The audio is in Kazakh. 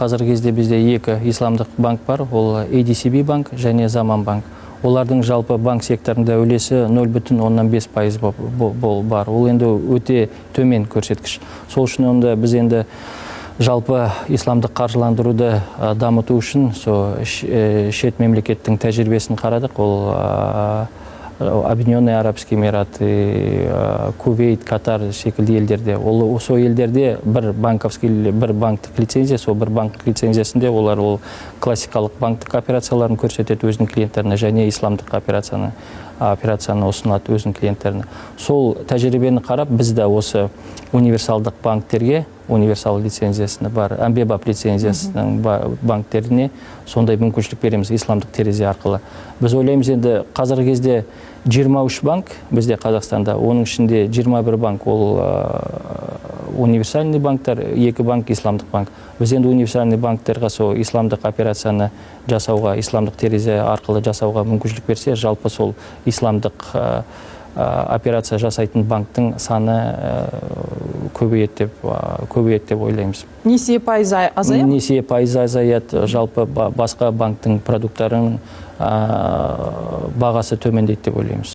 Қазіргі кезде бізде екі исламдық банк бар, ол ADCB банк және Заман банк. Олардың жалпы банк секторында үлесі 0,5% бар. Ол енді өте төмен көрсеткіш. Сол үшін онда біз енді жалпы исламдық қаржыландыруды дамыту үшін со шет мемлекеттің тәжірибесін қарадық. Ол Объединенные Арабские Эмираты, Кувейт, Катар секілді елдерде. Ол сол елдерде бір банковский, бір банктік лицензия, сол бір банктік лицензиясында олар ол классикалық банктік операцияларын көрсетеді өзінің клиенттеріне және исламдық операцияны ұсынады өзінің клиенттеріне. Сол тәжірибені қарап, біз де осы универсалдық банктерге, универсал лицензиясына бар, әмбебап лицензиясының банктеріне сондай мүмкіншілік береміз исламдық терезе арқылы. Біз ойлаймыз, енді қазіргі кезде 23 банк бізде Қазақстанда, оның ішінде 21 банк ол универсальный банктар, екі банк исламдық банк. Біз енді универсальный банктерға сол исламдық операцияны жасауға, исламдық терезе арқылы жасауға мүмкіншілік берсе, жалпы сол исламдық операция жасайтын банктың саны көбейеді деп ойлаймыз. Несие пайызы азая ма? Несие пайызы азаяды, жалпы басқа банктың продукттарының бағасы төмендейді деп ойлаймыз.